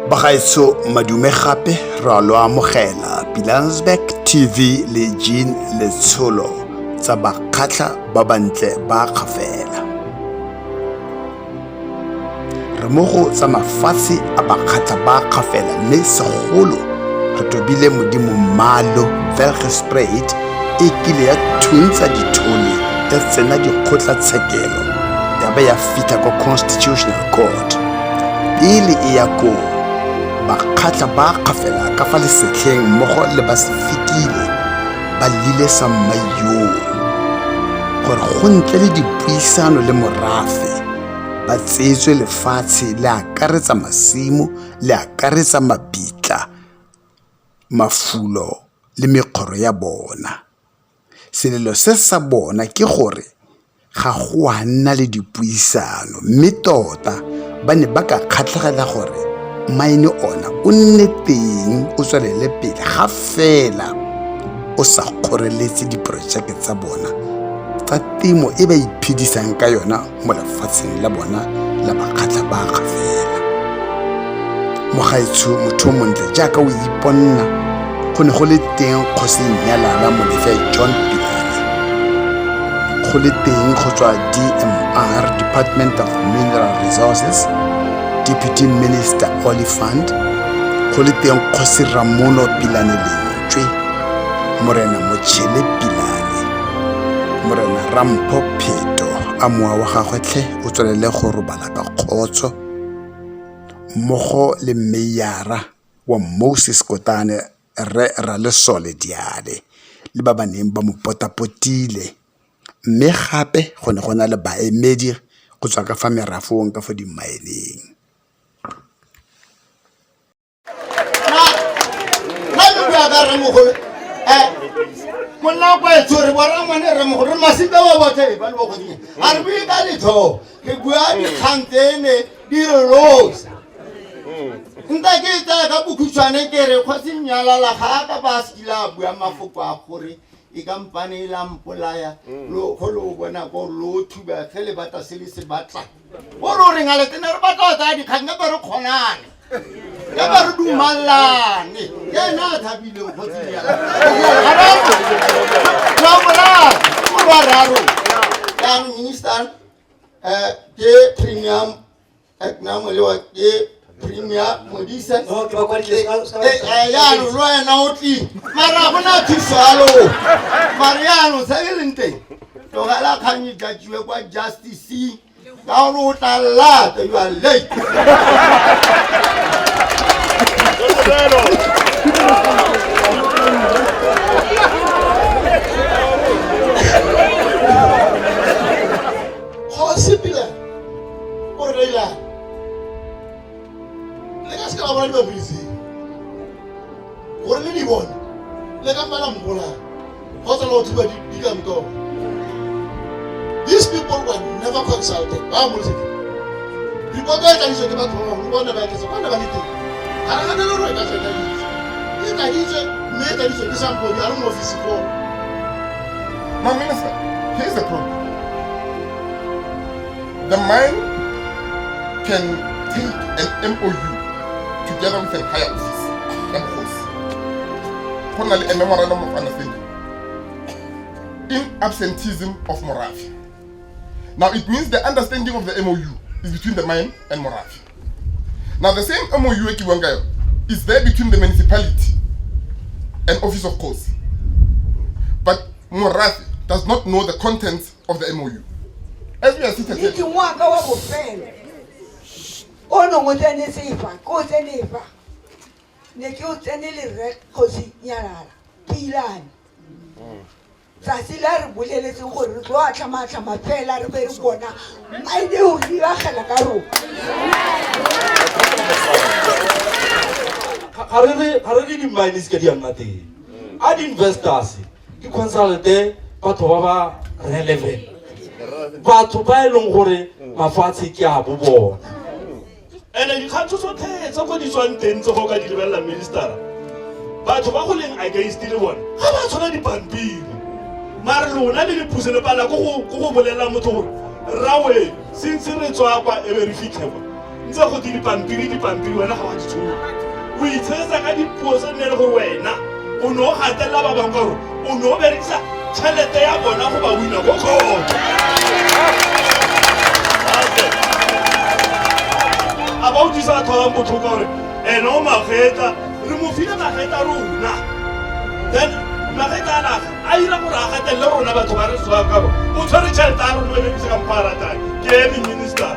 Bagaetsho madume gape re a lo amogela Pilansberg TV le Jean Letsholo tsa Bakgatlha ba bantle ba kgafela. Re mo go tsa mafatshe a Bakgatlha ba kgafela mme segolo re tobile Modimo Mmalo Velgespruit e kile ya thuntsa dithole ya tsena dikgotlatshekelo ya ba ya fitlha kwa Constitutional Court. Pele e ya koo, Bakgatla ba kgafela ka fa lesetlheng mmogo le ba Sefikile ba lile sa mmaiyoo gore go ntle le dipuisano le morafe ba tseetswe lefatshe le akaretsa masimo le akaretsa mabitla, mafulo le mekgoro ya bona. Selelo se sa bona ke gore ga go a nna le dipuisano mme tota ba ne ba ka kgatlhegela gore mine ona o nne teng o tswelele pele ga fela o sa kgoreletse diporojeke tsa bona tsa temo e ba iphedisang ka yona mo lefatsheng la bona la Bakgatla ba Kgafela. Mogaetsho motho o montle jaaka o iponna go ne go le teng kgosi Nyalala Molefe John Pilane go le teng go tswa DMR Department of Mineral Resources Deputy Minister Olifant go le teng kgosi Ramono Pilane Lentswe Morena Mochele Pilane Morena Rampho Pheto a mowa wa gagwe tlhe o tswelele go robala ka kgotso mmogo le meyara wa Moses Kotane Rre Ralesole Diale le ba ba neng ba mo potapotile mme gape go ne go na le baemedi go tswa ka fa merafong ka fa dimmaeneng. Nna ke bua ka rremogolo monna kwa etsho re borangwane rremogolo re masika ba botlhe ba le bogodimo ga re bue ka letho re bua dikgang tsene di re rosa nta ke e tsaya ka bokhutshwane ke re kgosi Nyalala ga a ka ba a se kile a bua mafoko a gore e kampane e la mpolaya lo go lo bona ko lo thuba ge le batla se le se batlang o re o reng a le tsene re batla go tsaya dikgang ka ba re kgonane ka ba re dumalane ke ena a thabileng kgosi Nyalala wa raro jaanong minister ke premium nna molewa ke premier Modise jaanong le wena o tlile mara go na thusalo mare jaanong se e leng teng tlogela kgang e tlatsiwe kwa justice ka gore o tla lata you are late. Kgosi Pila o re reilane le ka se ka la bona dipampiri tseo gore le di bone le ka mpa la mpolaya kgotsa la go thuba dikantoro. These people were never consulted. Ba mo lesedi report e tladitswe ke batho ba bangwe bone ba eketsa bone ba le teng ga re ganele gore e ka tswa e tladitswe e tladitswe mme e tladitswe ke sampodi a le mo office foo. Now, Minister, here's the problem. The mine can take an MOU together with a higher office. Ya bogosi. Go na le a memorandum of understanding in absenteeism of Morafe. Now, it means the understanding of the MOU is between the mine and Morafe. Now, the same MOU e ke buang ka yone is there between the municipality and Office of Kgosi. But Morafe does not know the contents of the MOU. As we are seated here, Ke ngwaka wa bofelo o nong o tsene sefa ke o tsene fa ne ke o tsene le rre Kgosi Nyalala Pilane tsatsi la re boleletseng gore re tlo atlhamatlhama fela re be re bona maine go diragela ka rona. Ga re re di-mine se ka di a nna teng a di-investors di consulte batho ba ba relevant batho ba e leng gore mafatshe ke a bo bona. Ene dikgang tso tsotlhe tse ko di tswang teng tse go ka di lebelela ministera batho ba go leng against le bone ga ba tshwana dipampiri mare lona le lepuse le pala ko go bolelela motho gore rawe since re tswa kwa e be re fitlhe kwa. Ntse go te dipampiri dipampiri wena ga wa di tshola. O itshegetsa ka dipuo tse nne le gore wena o ne o gatelela ba bangwe ka gore o ne o berekisa tšhelete ya bona go ba wina ko kgotho. A ba utlwisa batho ba bangwe botlhoko gore ene o magetla re mo file magetla rona. Then magetla a naga a ira gore a gatelele rona batho ba re swang ka gore o tshwere tšhelete ya rona o e berekisa ka mokgwa a ratang. Ke eme minister.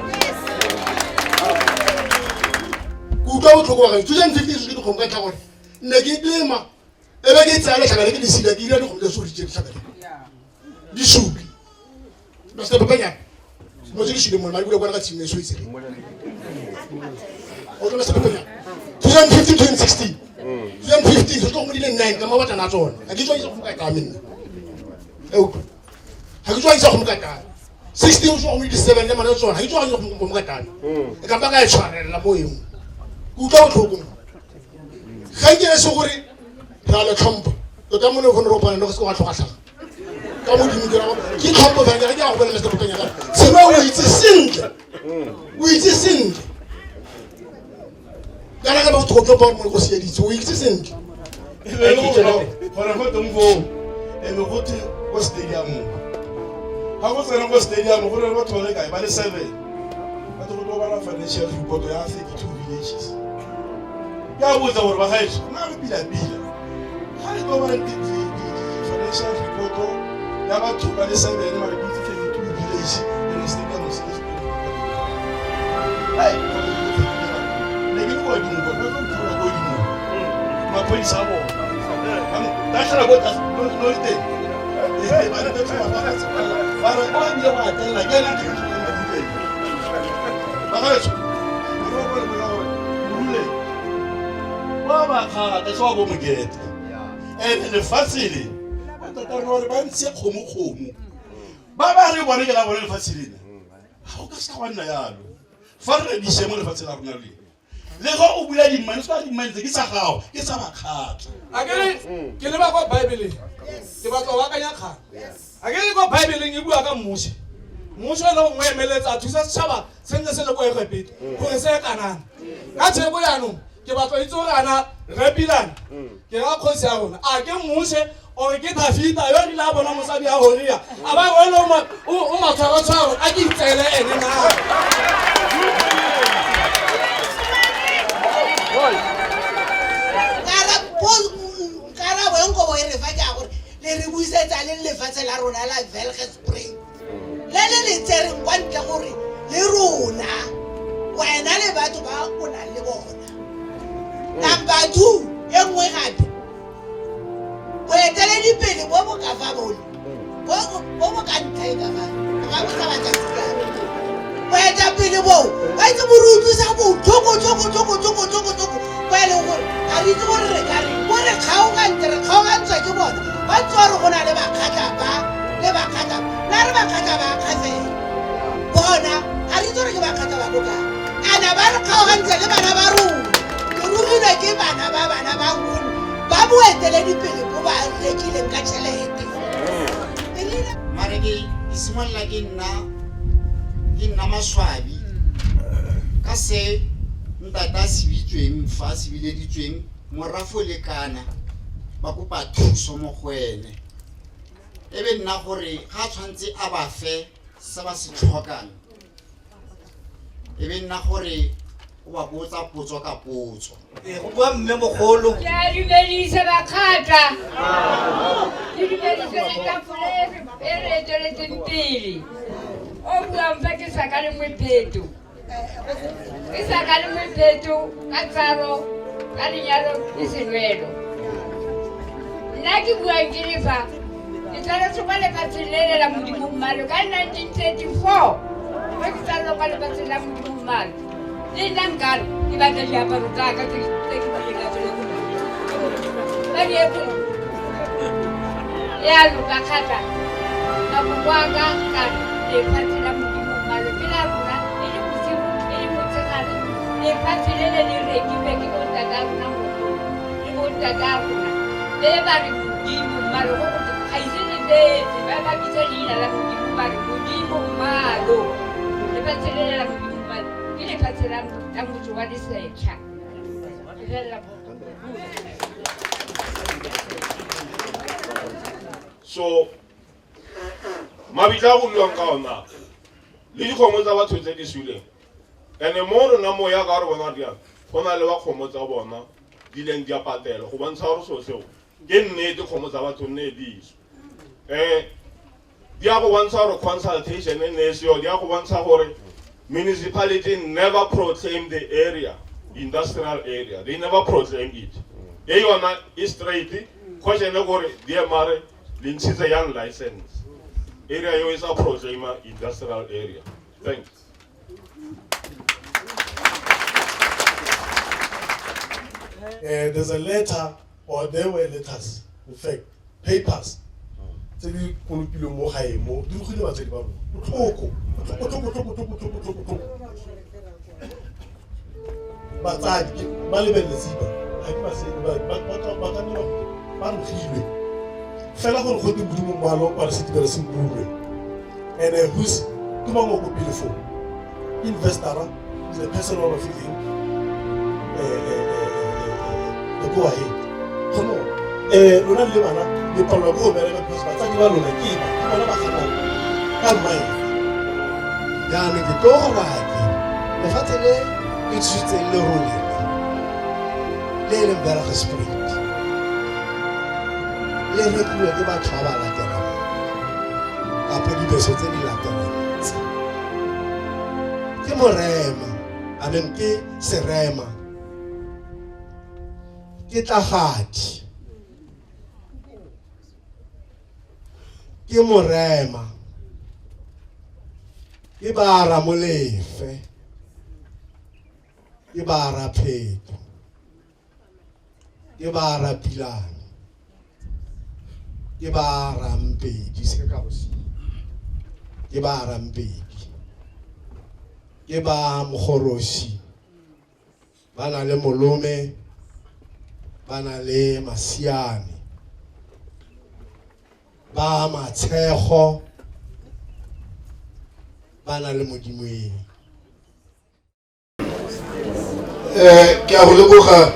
Ke utlwa botlhoko wa gae 2015 ke dikgomo ka ntlha gore nne ke lema e be ke tsaya letlhaka le ke lesila ke ira dikgomo tsa sori tse letlhaka le di supi mr Pepenyana mo tse di sule mone madi bula kwana ka tshimo e so itsege o tlo mr Pepenyana 2015 2016 2015 se tlo go mo di le 9 ka mabatana a tsone ga ke tswa itse go ka tame nna e utlwa ga ke tswa itse go mo ka tame 16 o tswa go mo di 7 le mana tsone ga ke tswa go go mo ka tame e ka ba ka e tshwarelela mo engwe ke utlwa botlhoko mo ga nke e se gore re a le tlhompha tota mo ne go ne re opana le go se wa tlhokatlhaga ka modimo ke ra ke tlhompho fela ke a go bona Mr. Pepenyana seno o itse sentle o itse sentle kana ka batho go tlo ba mo go sieditse o itse sentle gore go teng foo e be go thwe ko stadiumong ga go tsena ko stadium go re batho ba le kae ba le 7 batho go tlo bala financial report ya 32 villages ke a botsa gore bagaetso nna re pila-pila ga le tlo bala financial report ya batho ba le 7 mare ke itse 32 village and stadium se le ne ke le kwa godimo kwa ba tlo ntlhola kwa godimo maphodisa a bona tatlhela ko tlase no le teng ba re ba re ba bile ba atelela ke ena ke bagaetsho morule ba ba kgata se wa bo mokete and lefatshe le batata re gore ba ntshe kgomo-kgomo ba ba re bone ke la bone lefatshe lena ga o ka se ka wa nna yalo fa re redise mo lefatshe la rona le le ge o bula dimmane se ba dimmane tse ke tsa gago ke tsa bakgatla a ke re ke leba kwa baebeleng ke batla go akanya kgang a ke re kwa baebeleng e bua ka mmusi mmusi ene gongwe emeletsa a thusa setšhaba se ntse se le kwa egepeto gore se kanana ka tsheko jaanong ke batla itse gore ana re pilane ke ra kgosi ya rona a ke mmusi ore ke Dafita yo rile a bona mosadi ya Horia a ba re o matshwarotshwaro a ke itseele ene na karabo e nkobo e re fa ke ya gore le re busetsa le lefatshe la rona la Velgespruit le le le tsereng kwa ntle gore le rona wena le batho ba o nang le bona. Number 2 e nngwe gape boeteledipele bo bo ka fa bone bo bo ka ntlha e ka fa ga bo sa batla boetapele boo ba itse bo re utlwisa botlhoko tlhoko tlhoko tlhoko tlhoko tlhoko bo e leng gore ga re itse gore re ka re bo re kgaogantse re kgaogantswa ke bona ba ntse ba re go na le bakgatla ba le bakgatla na re bakgatla ba kgafela bona ga re itse gore ke bakgatla ba ko kae ana ba re kgaogantse le bana ba rona ke romilwe ke bana ba bana ba nkgono ba boeteledipele bo ba rekileng ka tšhelete mare ke simolola ke nna ke nna maswabi ka se ntata a se bitsweng fa a se bileditsweng morafo le kana ba kopa thuso mo go ene e be nna gore ga a tshwanetse a ba fe se ba se tlhokang e be nna gore o ba botsa potso ka potso. Ee, go bua mme mogolo. Ke a dumedisa bakgatla. Ke dumedise le tafole e re eteletseng pele. O buang fa ke sa ka le mopheto. Ke sa ka le mopheto ka tsalo, ka lenyalo le senwelo. Nna ke buang ke le fa. Ke tsaletswe kwa lefatsheng le le la Modimo Mmalo ka 1934. Fa ke tsalelwa kwa lefatsheng la Modimo Mmalo. Le nna nkare ke batla diaparo tsaka tse ke tlileng ka tsone ko ba di epo. Ya loka kgatla. Mafoko a ka ka lefatshe la Modimo Mmalo ke la rona e le bosigo e le motshegare. Lefatshe le le le rekilwe ke bontata rona mogolo le bontata rona le ba re Modimo Mmalo go go ga ise le fetse ba ba bitsa leina la Modimo ba re Modimo Mmalo lefatshe le le la Modimo Mmalo. Ke lefatshe la la motse wa Lesetlha. Ke felela mo. So mabitla a go buiwang ka ona le dikgomo tsa batho tse di suleng ene mo rona mo ya ka re bona diang go na le ba kgomo tsa bona di leng di a patela go bontsha gore selo seo ke nnete kgomo tsa batho nne di iswa um di ya go bontsha gore consultation e ne e seo di ya go bontsha gore municipality never proclaim the area industrial area they never proclaim it e yona e straight question e gore DMR le ntshitse yang license area eo e sa proclaima industrial area thanks. There's a letter, or there were letters, in fact, papers, tse di kolopilweng mo gae mo, di rogile batsadi ba rona. Botlhoko, botlhoko, botlhoko, botlhoko, botlhoko, botlhoko. Batsadi ke ba lebelele tsipa, ga ke ba se ba ba ba ba ka nna ba rogilwe. Fela gore go twe Modimo mmalo wa re setibela se mpulwe. And who's ke mang o ko pele foo? Investor is the person wa ba fileng the go ahead. Come on. Lona le bana le palelwa ke go bereka because batsadi ba lona ke ba ke bona ba ganang ka mine. Jaanong ke tlo go raya ke lefatshe le le tshwitseng lerole le e leng Bergspruit le rekilwe ke batho ba ba latelang kapo dibeso tse di latelang tse. Ke morema, I mean ke serema, ke tlagadi, ke morema, ke ba Ramolefe, ke ba Rapheto, ke ba Rapilane, ke ba Rampedi, se ka go se ke ba Rampedi, ke ba Mogorosi, ba na le Molome, ba na le Masiane, ba Matshego, ba na le Modimoeng. Ke a go leboga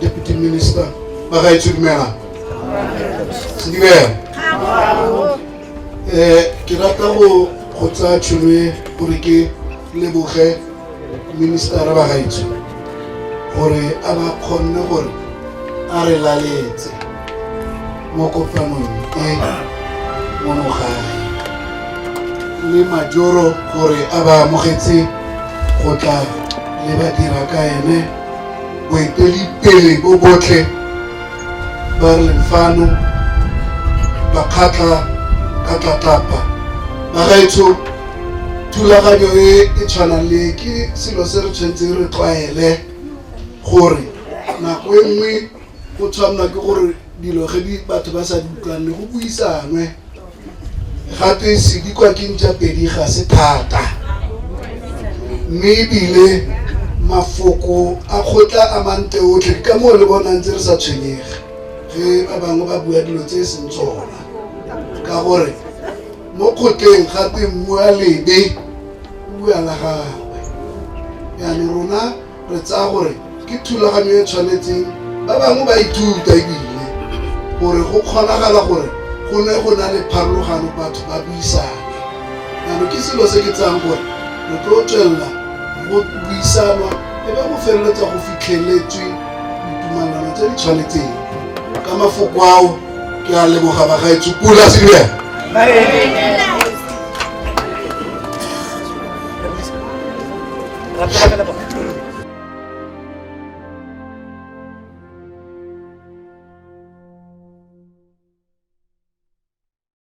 Deputy Minister. Bagaetsho dumela. Sedibela. Ke rata go go tsaya tšhono e gore ke leboge minister bagaetsho gore a ba kgonne gore a re laletse mo kopanong e mono gae le majoro gore a ba amogetse go tla le ba dira ka ene boeteledipele bo botlhe ba re leng fano Bakgatla ka tlatlapa. Bagaetsho, thulaganyo e e tshwanang le ke selo se re tshwanetseng re tlwaele gore nako e nngwe go tshwanela ke gore dilo ge di batho ba sa di utlwane go buisanwe. Gape sedikwa ke ntša pedi ga se thata, mme ebile mafoko a kgotla a mantle otlhe, ke ka moo le bonang tse re sa tshwenyege ge ba bangwe ba bua dilo tse e seng tsona, ka gore mo kgotleng gape mmua lebe o bua la gagwe. Jaanong rona re tsaya gore ke thulaganyo e tshwanetseng ba bangwe ba ithuta ebile gore go kgonagala gore go ne go na le pharologano batho ba buisane. Jaanong ke selo se ke tsayang gore re tlo tswelela go buisanwa e be go feleletsa go fitlheletswe ditumalano tse di tshwanetseng. Ka mafoko ao ke a leboga bagaetsho. Pula Sedibela.